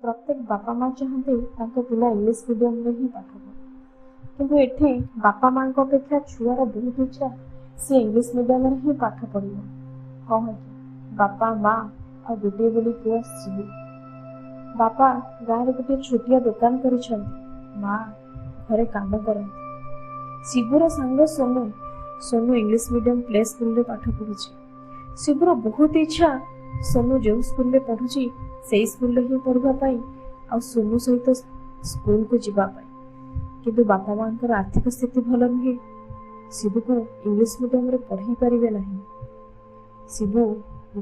ପ୍ରତ୍ୟେକ ବାପା ମା ଚାହାନ୍ତି ତାଙ୍କ ପିଲା ଇଂଲିଶ ମିଡ଼ିୟମରେ ହିଁ ପାଠ ପଢ଼ୁ, କିନ୍ତୁ ଏଠି ବାପା ମାଙ୍କ ଅପେକ୍ଷା ଛୁଆର ବହୁତ ଇଚ୍ଛା ସେ ଇଂଲିଶ ମିଡ଼ିୟମରେ ହିଁ ପାଠ ପଢ଼ିବ। ହଁ ଆଜ୍ଞା, ବାପା ମା ଆଉ ଗୋଟିଏ ବୋଲି ପୁଅ ଶିବୁ। ବାପା ଗାଁରେ ଗୋଟିଏ ଛୋଟିଆ ଦୋକାନ କରିଛନ୍ତି, ମା ଘରେ କାମ କରନ୍ତି। ଶିବୁର ସାଙ୍ଗ Sonu. Sonu English medium play ସ୍କୁଲରେ ପାଠ ପଢ଼ୁଛି। ଶିବୁର ବହୁତ ଇଚ୍ଛା ସୋନୁ ଯେଉଁ ସ୍କୁଲରେ ପଢ଼ୁଛି ସେଇ ସ୍କୁଲରେ ହିଁ ପଢ଼ିବା ପାଇଁ ଆଉ ସୋନୁ ସହିତ ସ୍କୁଲକୁ ଯିବା ପାଇଁ। କିନ୍ତୁ ବାପା ମାଙ୍କର ଆର୍ଥିକ ସ୍ଥିତି ଭଲ ନୁହେଁ, ଶିବୁକୁ ଇଂଲିଶ ମିଡ଼ିୟମରେ ପଢ଼େଇ ପାରିବେ ନାହିଁ। ଶିବୁ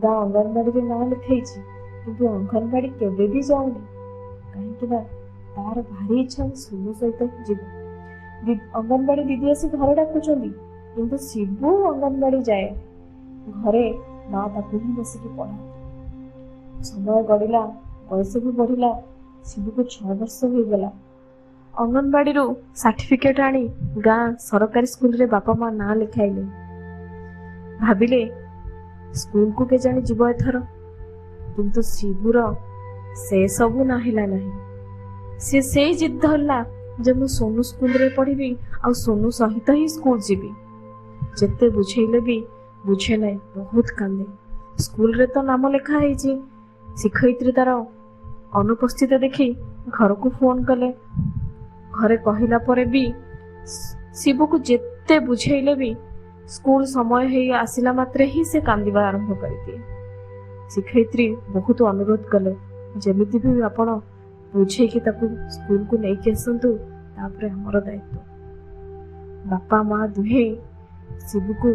ଗାଁ ଅଙ୍ଗନବାଡ଼ିରେ ନାଁ ଲେଖାଇଛି, କିନ୍ତୁ ଅଙ୍ଗନବାଡ଼ି କେବେ ବି ଯାଉନି। କାହିଁକି ନା ତାର ଭାରି ଇଚ୍ଛା ସୋନୁ ସହିତ ହିଁ ଯିବ। ଅଙ୍ଗନବାଡ଼ି ଦିଦି ଆସି ଘରେ ଡାକୁଛନ୍ତି, କିନ୍ତୁ ଶିବୁ ଅଙ୍ଗନବାଡ଼ି ଯାଏ। ଘରେ ମା ତାକୁ ହିଁ ବସିକି ପଢ଼ାନ୍ତି। ସମୟ ଗଡ଼ିଲା, ବୟସ ବି ବଢ଼ିଲା। ଶିବୁକୁ 6 ବର୍ଷ ହୋଇଗଲା। ଅଙ୍ଗନବାଡ଼ିରୁ ସାର୍ଟିଫିକେଟ ଆଣି ଗାଁ ସରକାରୀ ସ୍କୁଲରେ ବାପା ମା ନାଁ ଲେଖାଇଲେ। ଭାବିଲେ ସ୍କୁଲକୁ କେଜାଣି ଯିବ ଏଥର। କିନ୍ତୁ ଶିବୁର ସେ ସବୁ ନା ହେଲା ନାହିଁ। ସେ ସେଇ ଜିଦ୍ ଧରିଲା ଯେ ମୁଁ ସୋନୁ ସ୍କୁଲରେ ପଢ଼ିବି ଆଉ ସୋନୁ ସହିତ ହିଁ ସ୍କୁଲ ଯିବି। ଯେତେ ବୁଝେଇଲେ ବି ବୁଝେ ନାହିଁ, ବହୁତ କାନ୍ଦେ। ସ୍କୁଲରେ ତ ନାମ ଲେଖା ହେଇଛି। ଶିକ୍ଷୟିତ୍ରୀ ତାର ଅନୁପସ୍ଥିତ ଦେଖି ଘରକୁ ଫୋନ କଲେ। ଘରେ କହିଲା ପରେ ବି ଶିବୁକୁ ଯେତେ ବୁଝେଇଲେ ବି ସ୍କୁଲ ସମୟ ହେଇ ଆସିଲା ମାତ୍ରେ ହିଁ ସେ କାନ୍ଦିବା ଆରମ୍ଭ କରିଦିଏ। ଶିକ୍ଷୟିତ୍ରୀ ବହୁତ ଅନୁରୋଧ କଲେ, ଯେମିତି ବି ଆପଣ ବୁଝେଇକି ତାକୁ ସ୍କୁଲକୁ ନେଇକି ଆସନ୍ତୁ, ତାପରେ ଆମର ଦାୟିତ୍ୱ। ବାପା ମା ଦୁହେଁ ଶିବୁକୁ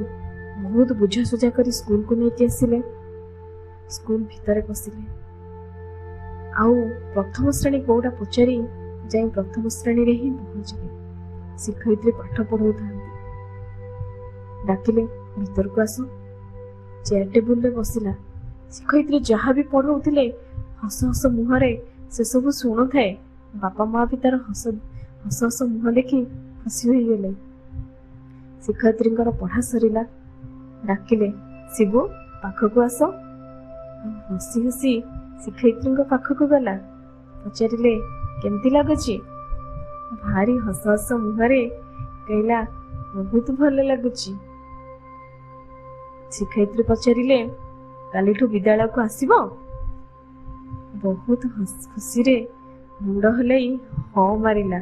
ବହୁତ ବୁଝାସୁଝା କରି ସ୍କୁଲକୁ ନେଇକି ଆସିଲେ। ସ୍କୁଲ ଭିତରେ ପଶିଲେ ଆଉ ପ୍ରଥମ ଶ୍ରେଣୀ କୋଉଟା ପଚାରି ଯାଇ ପ୍ରଥମ ଶ୍ରେଣୀରେ ହିଁ ପହଞ୍ଚିଲେ। ଶିକ୍ଷୟିତ୍ରୀ ପାଠ ପଢ଼ଉଥାନ୍ତି। ଡାକିଲେ, ଭିତରକୁ ଆସ। ଚେୟାର ଟେବୁଲରେ ବସିଲା। ଶିକ୍ଷୟିତ୍ରୀ ଯାହା ବି ପଢ଼ଉଥିଲେ ହସ ହସ ମୁହଁରେ ସେସବୁ ଶୁଣୁଥାଏ। ବାପା ମା ବି ତାର ହସ ହସ ହସ ମୁହଁ ଦେଖି ଖୁସି ହୋଇଗଲେ। ଶିକ୍ଷୟିତ୍ରୀଙ୍କର ପଢ଼ା ସରିଲା। ଡାକିଲେ, ଶିବୁ, ପାଖକୁ ଆସ। ହସି ହସି ଶିକ୍ଷୟିତ୍ରୀଙ୍କ ପାଖକୁ ଗଲା। ପଚାରିଲେ, କେମିତି ଲାଗୁଛି? ଭାରି ହସ ହସ ମୁହଁରେ କହିଲା, ବହୁତ ଭଲ ଲାଗୁଛି। ଶିକ୍ଷୟିତ୍ରୀ ପଚାରିଲେ, କାଲିଠୁ ବିଦ୍ୟାଳୟକୁ ଆସିବ? ବହୁତ ଖୁସିରେ ମୁଣ୍ଡ ହଲେଇ ହଁ ମାରିଲା।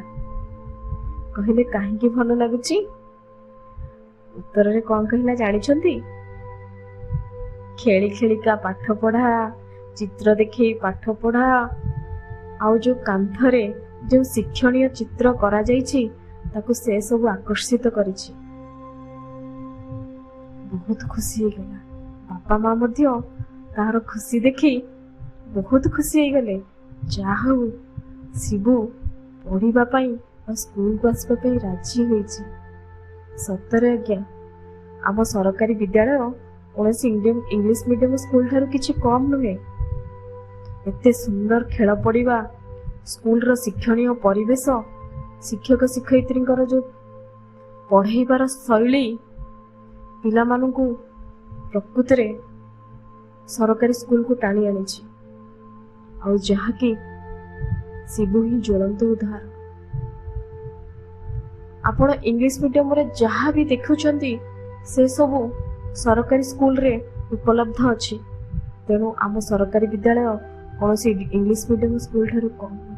କହିଲେ, କାହିଁକି ଭଲ ଲାଗୁଛି? ଉତ୍ତରରେ କଣ କହିଲା ଜାଣିଛନ୍ତି? ଖେଳି ଖେଳିକା ପାଠ ପଢା, ଚିତ୍ର ଦେଖେଇ ପାଠ ପଢା, ଆଉ ଯୋଉ କାନ୍ଥରେ ଯେଉଁ ଶିକ୍ଷଣୀୟ ଚିତ୍ର କରାଯାଇଛି ତାକୁ ସେ ସବୁ ଆକର୍ଷିତ କରିଛି। ବହୁତ ଖୁସି ହେଇଗଲା। ବାପା ମା ମଧ୍ୟ ତାହାର ଖୁସି ଦେଖି ବହୁତ ଖୁସି ହେଇଗଲେ। ଯାହା ହଉ, ଶିବୁ ପଢିବା ପାଇଁ ଆଉ ସ୍କୁଲକୁ ଆସିବା ପାଇଁ ରାଜି ହୋଇଛି। ସତରେ ଆଜ୍ଞା, ଆମ ସରକାରୀ ବିଦ୍ୟାଳୟ କୌଣସି ଇଂଲିଶ ମିଡିୟମ ସ୍କୁଲ ଠାରୁ କିଛି କମ୍ ନୁହେଁ। ଏତେ ସୁନ୍ଦର ଖେଳ ପଡ଼ିବା, ସ୍କୁଲର ଶିକ୍ଷଣୀୟ ପରିବେଶ, ଶିକ୍ଷକ ଶିକ୍ଷୟିତ୍ରୀଙ୍କର ଯୋଉ ପଢ଼େଇବାର ଶୈଳୀ, ପିଲାମାନଙ୍କୁ ପ୍ରକୃତରେ ସରକାରୀ ସ୍କୁଲକୁ ଟାଣି ଆଣିଛି। ଆଉ ଯାହାକି ଶିବୁ ହିଁ ଜ୍ୱଳନ୍ତ ଉଦାହରଣ। ଆପଣ ଇଂଲିଶ ମିଡିୟମରେ ଯାହା ବି ଦେଖୁଛନ୍ତି ସେସବୁ ସରକାରୀ ସ୍କୁଲରେ ଉପଲବ୍ଧ ଅଛି। ତେଣୁ ଆମ ସରକାରୀ ବିଦ୍ୟାଳୟ କୌଣସି ଇଂଲିଶ ମିଡିୟମ ସ୍କୁଲ ଠାରୁ କମ୍ ନୁହେଁ।